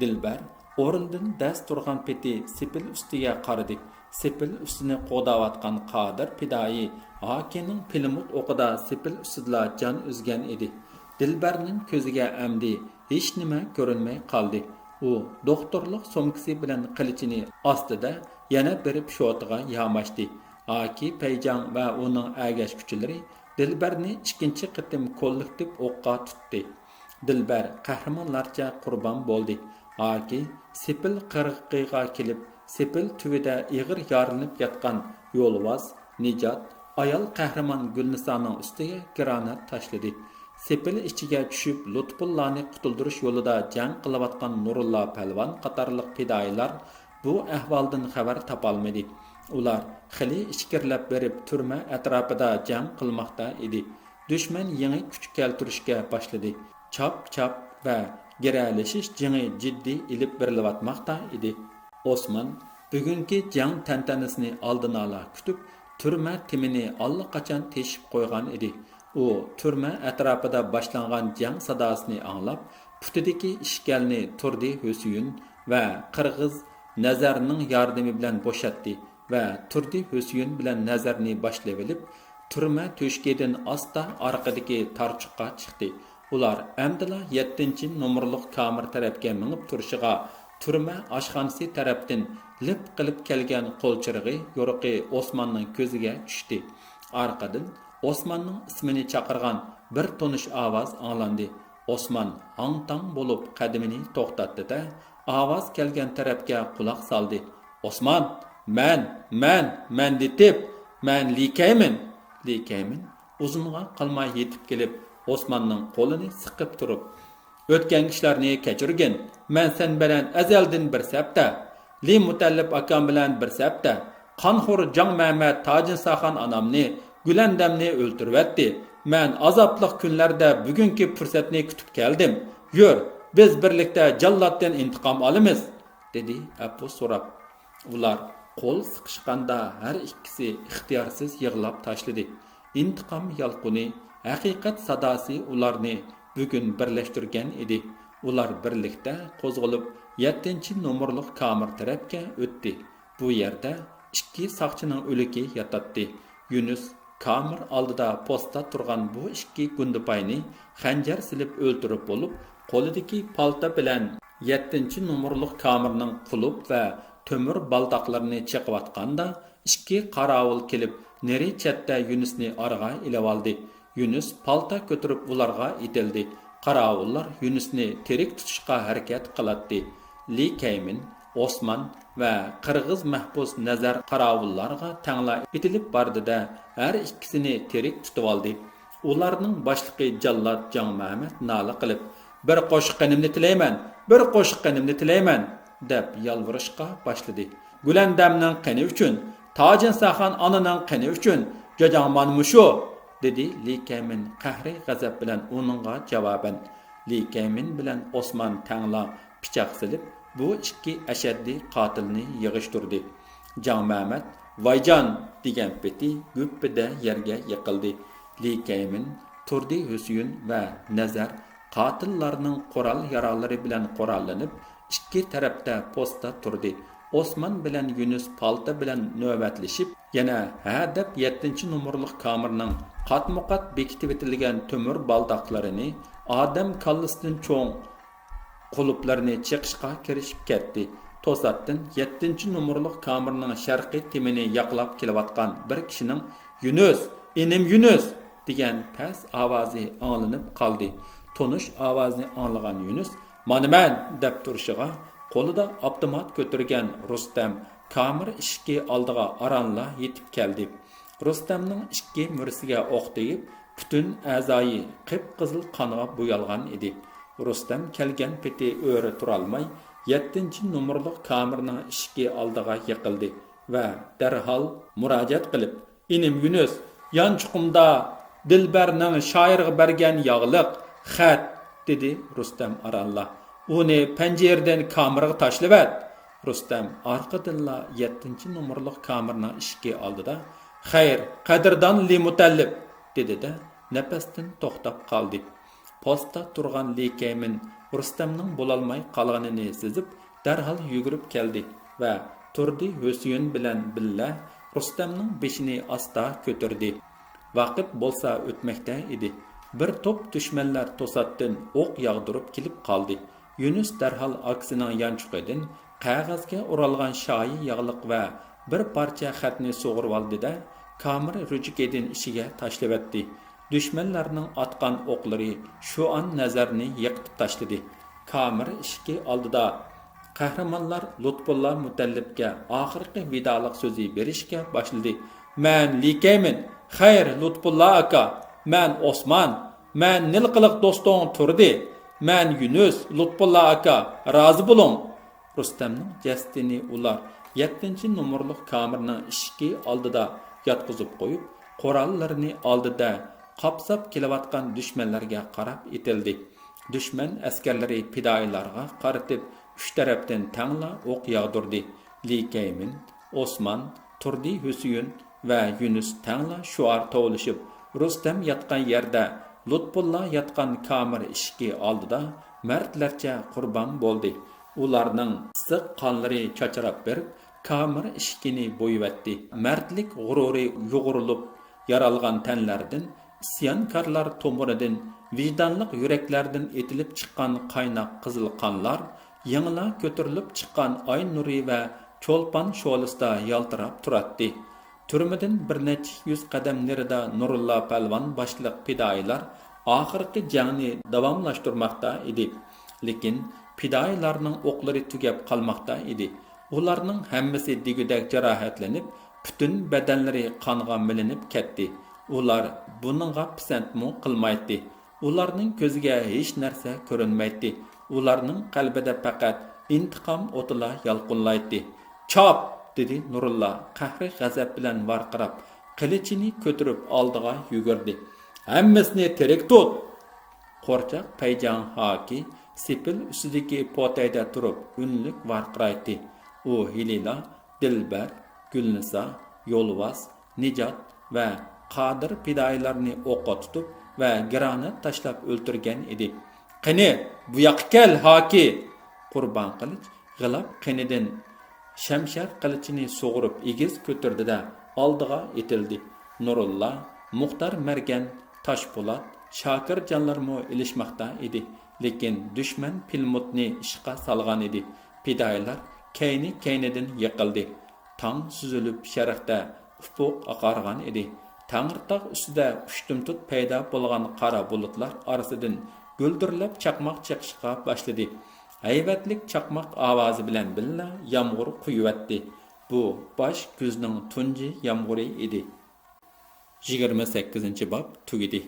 دىلبەر ئورنىدىن دەس تۇرغان پېتى سېپىل ئۈستىگە قارىدى. سېپىل ئۈستىنى قوغداۋاتقان قادىر پىدائىي ھاكىنىڭ پىلىموت ئوقىدا سېپىل ئۈستىدىلا جان ئۈزگەن ئىدى. دىلبەرنىڭ كۆزىگە ئەمدى ھېچنېمە كۆرۈنمەي قالدى. ئۇ دوختۇرلۇق سومكىسى بىلەن قىلىچىنى ئاستىدا يەنە بېرىپ شوتىغا ياماشتى. ھاكى پەيجاڭ ۋە ئۇنىڭ ئەگەشكۈچىلىرى دىلبەرنى ئىككىنچى قېتىم كوللېكتىپ ئوققا تۇتتى. دىلبەر قەھرىمانلارچە قۇربان بولدى. ھاكى سېپىل قىرغىقىغا كېلىپ، سېپىل تۈۋىدە ئېغىر يارىلىنىپ ياتقان يولۋاس، نىجات، ئايال قەھرىمان گۈلنىسانىڭ ئۈستىگە گرانات تاشلىدى. سېپىل ئىچىگە چۈشۈپ، لۇتپۇللانى قۇتۇلدۇرۇش يولىدا جەڭ قىلىۋاتقان نۇرۇللا پەلۋان قاتارلىق پىدائىيلار بۇ ئەھۋالدىن خەۋەر تاپالمىدى. ئۇلار خېلى ئىچكىرىلەپ بېرىپ، تۈرمە ئەتراپىدا جەڭ قىلماقتا ئىدى. دۈشمەن يېڭى كۈچ كەلتۈرۈشكە باشلىدى. چاپ-چاپ ۋە گىرەلىشىش جېڭى جىددىي ئېلىپ بېرىلىۋاتماقتا ئىدى. ئوسمان بۈگۈنكى جەڭ تەنتەنىسىنى ئالدىنئالا كۈتۈپ، تۈرمە تېمىنى ئاللىقاچان تېشىپ قويغان ئىدى. ئۇ تۈرمە ئەتراپىدا باشلانغان جەڭ ساداسىنى ئاڭلاپ، پۇتىدىكى ئىشكەلنى تۇردى ھۈسيۈن ۋە قىرغىز نەزەرنىڭ ياردىمى بىلەن بوشاتتى ۋە تۇردى ھۈسيۈن بىلەن نەزەرنى باشلىۋېلىپ، تۈرمە تۆشۈكىدىن ئاستا ئارقىدىكى تارچۇققا چىقتى. ئۇلار ئەمدىلا يەتتىنچى نومۇرلۇق كامېر تەرەپكە مېڭىپ تۇرۇشىغا، تۈرمە ئاشخانىسى تەرەپتىن لىپ قىلىپ كەلگەن قول چىرىغى يورۇقى ئوسماننىڭ كۆزىگە چۈشتى. ئارقىدىن ئوسماننىڭ ئىسمىنى چاقىرغان بىر تونۇش ئاۋاز ئاڭلاندى. ئوسمان ھاڭ-تاڭ بولۇپ قەدىمىنى توختاتتى-دە، ئاۋاز كەلگەن تەرەپكە قۇلاق سالدى. ئوسمان، مەن، مەن، مەن دېتىپ، مەن لى كەيمىن. لى كەيمىن ئۇزۇنغا قالماي يېتىپ كېلىپ، ئوسماننىڭ قولىنى سىقىپ تۇرۇپ، ئۆتكەن ئىشلارنى كەچۈرگىن. مەن سەن بىلەن ئەزەلدىن بىر سەپتە. لى مۇتەللىپ ئاكام بىلەن بىر سەپتە. قانخور جاڭ مەمەت تاجىنساخان ئانامنى، گۈلەندەمنى ئۆلتۈرۈۋەتتى. مەن ئازابلىق كۈنلەردە بۈگۈنكى پۇرسەتنى كۈتۈپ كەلدىم. يۈر، بىز بىرلىكتە جاللاتتىن ئىنتىقام ئالىمىز، دېدى ئەپۇ سوراپ. ئۇلار قول سىقىشقاندا ھەر ئىككىسى ئىختىيارسىز يىغلاپ تاشلىدى. ئىنتىقام يالقۇنى، ھەقىقەت ساداسى ئۇلارنى بۈگۈن بىرلەشتۈرگەن ئىدى. ئۇلار بىرلىكتە قوزغىلىپ، يەتتىنچى نومۇرلۇق كامېر تەرەپكە ئۆتتى. بۇ يەردە ئىككى ساقچىنىڭ ئۆلۈكى ياتاتتى. يۈنۈس كامېر ئالدىدا پوستا تۇرغان بۇ ئىككى گۇندىپاينى خەنجەر سېلىپ ئۆلتۈرۈپ بولۇپ، قولىدىكى پالتا بىلەن يەتتىنچى نومۇرلۇق كامېرنىڭ قۇلۇپ ۋە تۆمۈر بالداقلىرىنى چېقىۋاتقاندا، ئىككى قاراۋۇل كېلىپ، نېرى چەتتە يۈنۈسنى ئارىغا ئېلىۋالدى. يۈنۈس پالتا كۆتۈرۈپ ئۇلارغا ئېتىلدى. قاراۋۇللار يۈنۈسنى تىرىك تۇتۇشقا ھەرىكەت قىلاتتى. لى كەيمىن، ئوسمان ۋە قىرغىز مەھبۇس نەزەر قاراۋۇللارغا تەڭلا ئېتىلىپ باردى-دە، ھەر ئىككىسىنى تىرىك تۇتۇۋالدى. ئۇلارنىڭ باشلىقى جاللات جاڭ مەمەت نالە قىلىپ، بىر قوشۇق قېنىمنى تىلەيمەن، بىر قوشۇق قېنىمنى تىلەيمەن، دەپ يالۋۇرۇشقا باشلىدى. گۈلەندەمنىڭ قېنى ئۈچۈن، تاجىنساخان ئانىنىڭ قېنى ئۈچۈن، جاجاڭ مانا مۇشۇ! دېدى لى كەيمىن قەھرىي غەزەپ بىلەن ئۇنىڭغا جاۋابەن. لى كەيمىن بىلەن ئوسمان تەڭلا پىچاق سېلىپ، بۇ ئىككى ئەشەددىي قاتىلنى يىغىشتۇردى. جاڭ مەمەت ۋايجان دېگەن پېتى گۈپپىدە يەرگە يىقىلدى. لى كەيمىن، تۇردى ھۈسيۈن ۋە نەزەر قاتىللارنىڭ قورال-ياراغلىرى بىلەن قوراللىنىپ، ئىككى تەرەپتە پوستا تۇردى. ئوسمان بىلەن يۈنۈس پالتا بىلەن نۆۋەتلىشىپ، يەنە ھە دەپ يەتتىنچى نومۇرلۇق كامېرنىڭ قاتمۇقات بېكىتىۋېتىلگەن تۆمۈر بالداقلىرىنى ئادەم كاللىسىدىن چوڭ قۇلۇپلىرىنى چېقىشقا كىرىشىپ كەتتى. توساتتىن يەتتىنچى نومۇرلۇق كامېرنىڭ شەرقىي تېمىنى ياقلاپ كېلىۋاتقان بىر كىشىنىڭ، يۈنۈس، ئىنىم يۈنۈس! دېگەن پەس ئاۋازى ئاڭلىنىپ قالدى. تونۇش ئاۋازنى ئاڭلىغان يۈنۈس، مانا مەن! دەپ تۇرۇشىغا، قولىدا ئاپتومات كۆتۈرگەن رۇستەم كامېر ئىشىكى ئالدىغا ئارانلا يېتىپ كەلدى. رۇستەمنىڭ ئىككى مۈرىسىگە ئوق تېگىپ، پۈتۈن ئەزايى قىپقىزىل قانغا بويالغان ئىدى. رۇستەم كەلگەن پېتى ئۆرە تۇرالماي، يەتتىنچى نومۇرلۇق كامېرنىڭ ئىشىكى ئالدىغا يىقىلدى ۋە دەرھال مۇراجىئەت قىلىپ، ئىنىم يۈنۈس، يانچۇقۇمدا دىلبەرنىڭ شائىرغا بەرگەن ياغلىق خەت، دېدى رۇستەم ئارانلا. ئۇنى پەنجىرىدىن كامېرغا تاشلىۋەت! رۇستەم ئارقىدىنلا يەتتىنچى نومۇرلۇق كامېرنىڭ ئىشىكى ئالدىدا، خەير، قەدىردان لى مۇتەللىپ! دېدى-دە، نەپەستىن توختاپ قالدى. پوستتا تۇرغان لى كەيمىن رۇستەمنىڭ بولالماي قالغىنىنى سېزىپ، دەرھال يۈگۈرۈپ كەلدى ۋە تۇردى ھۈسيۈن بىلەن بىللە رۇستەمنىڭ بېشىنى ئاستا كۆتۈردى. ۋاقىت بولسا ئۆتمەكتە ئىدى. بىر توپ دۈشمەنلەر توساتتىن ئوق ياغدۇرۇپ كېلىپ قالدى. يۈنۈس دەرھال ئاكىسىنىڭ يانچۇقىدىن قەغەزگە ئورالغان شايى ياغلىق ۋە بىر پارچە خەتنى سۇغۇرۇۋالدى-دە، كامېر رۇجۇكىدىن ئىچىگە تاشلىۋەتتى. دۈشمەنلەرنىڭ ئاتقان ئوقلىرى شۇ ئان نەزەرنى يىقىتىپ تاشلىدى. كامېر ئىشىكى ئالدىدا قەھرىمانلار لۇتپۇللا مۇتەللىپكە ئاخىرقى ۋىدالىق سۆزى بېرىشكە باشلىدى. مەن لى كەيمىن، خەير، لۇتپۇللا ئاكا، مەن ئوسمان، مەن نىلقىلىق دوستۇڭ تۇردى، مەن يۈنۈس، لۇتپۇللا ئاكا، رازى بولۇڭ. رۇستەمنىڭ جەسىتىنى ئۇلار يەتتىنچى نومۇرلۇق كامېرنىڭ ئىشىكى ئالدىدا ياتقۇزۇپ قويۇپ، قوراللىرىنى ئالدىدا قاپساپ كېلىۋاتقان دۈشمەنلەرگە قاراپ ئېتىلدى. دۈشمەن ئەسكەرلىرى پىدائىيلارغا قارىتىپ ئۈچ تەرەپتىن تەڭلا ئوق ياغدۇردى. لى كەيمىن، ئوسمان، تۇردى ھۈسىيىن ۋە يۈنۈس تەڭلا شوئار توۋلىشىپ، رۇستەم ياتقان يەردە، لۇتپۇللا ياتقان كامېر ئىشىكى ئالدىدا مەردلەرچە قۇربان بولدى. ئۇلارنىڭ ئىسسىق قانلىرى چاچراپ بېرىپ، كامېر ئىشىكىنى بويىۋەتتى. مەردلىك غۇرۇرى يۇغۇرۇلۇپ يارالغان تەنلەردىن، ئىسيانكارلار تومۇرىدىن ۋىجدانلىق يۈرەكلەردىن ئېتىلىپ چىققان قايناق قىزىل قانلار يېڭىلا كۆتۈرۈلۈپ چىققان ئاي نۇرى ۋە چولپان شولىسىدا يالتىراپ تۇراتتى. تۈرمىدىن بىر نەچچە يۈز قەدەم نېرىدا نۇرۇللا پەلۋان باشلىق پىدائىيلار ئاخىرقى جەڭنى داۋاملاشتۇرماقتا ئىدى. لېكىن پىدائىيلارنىڭ ئوقلىرى تۈگەپ قالماقتا ئىدى. ئۇلارنىڭ ھەممىسى دېگۈدەك جاراھەتلىنىپ، پۈتۈن بەدەنلىرى قانغا مىلىنىپ كەتتى. ئۇلار بۇنىڭغا پىسەنتمۇ قىلمايتتى. ئۇلارنىڭ كۆزىگە ھېچ نەرسە كۆرۈنمەيتتى. ئۇلارنىڭ قەلبىدە پەقەت ئىنتىقام ئوتىلا يالقۇنلايتتى. «چاپ!» دېدى نۇرۇللا قەھرى-غەزەپ بىلەن ۋارقىراپ، قىلىچىنى كۆتۈرۈپ ئالدىغا يۈگۈردى. «ھەممىسىنى تىرىك تۇت!» قورچاق پەيجاڭ ھاكى سېپىل ئۈستىدىكى پوتەيدە تۇرۇپ ئۈنلۈك ۋارقىرايتتى. ئۇ ھېلىلا دىلبەر، گۈلنىسا، يولۋاس، نىجات ۋە قادىر پىدائىيلارنى ئوققا تۇتۇپ ۋە گرانات تاشلاپ ئۆلتۈرگەن ئىدى. «قېنى، بۇ ياققا كەل، ھاكى!» قۇربان قىلىچ غىلاپ قېنىدىن شەمشەر قىلىچىنى سۇغۇرۇپ ئېگىز كۆتۈردى-دە، ئالدىغا ئېتىلدى. نۇرۇللا، مۇختار مەرگەن، تاشپولات، شاكىرجانلارمۇ ئېلىشماقتا ئىدى. لېكىن دۈشمەن پىلىموتنى ئىشقا سالغانىدى. پىدائىيلار كەينى-كەينىدىن يىقىلدى. تاڭ سۈزۈلۈپ شەرقتە ئۇپۇق ئاقارغان ئىدى. تەڭرىتاغ ئۈستىدە ئۇشتۇمتۇت پەيدا بولغان قارا بۇلۇتلار ئارىسىدىن گۈلدۈرلەپ چاقماق چېقىشقا باشلىدى. ھەيۋەتلىك چاقماق ئاۋازى بىلەن بىللە يامغۇر قۇيۇۋەتتى. بۇ باش كۈزنىڭ تۇنجى يامغۇرى ئىدى. يىگىرمە سەككىزىنچى باب تۈگىدى.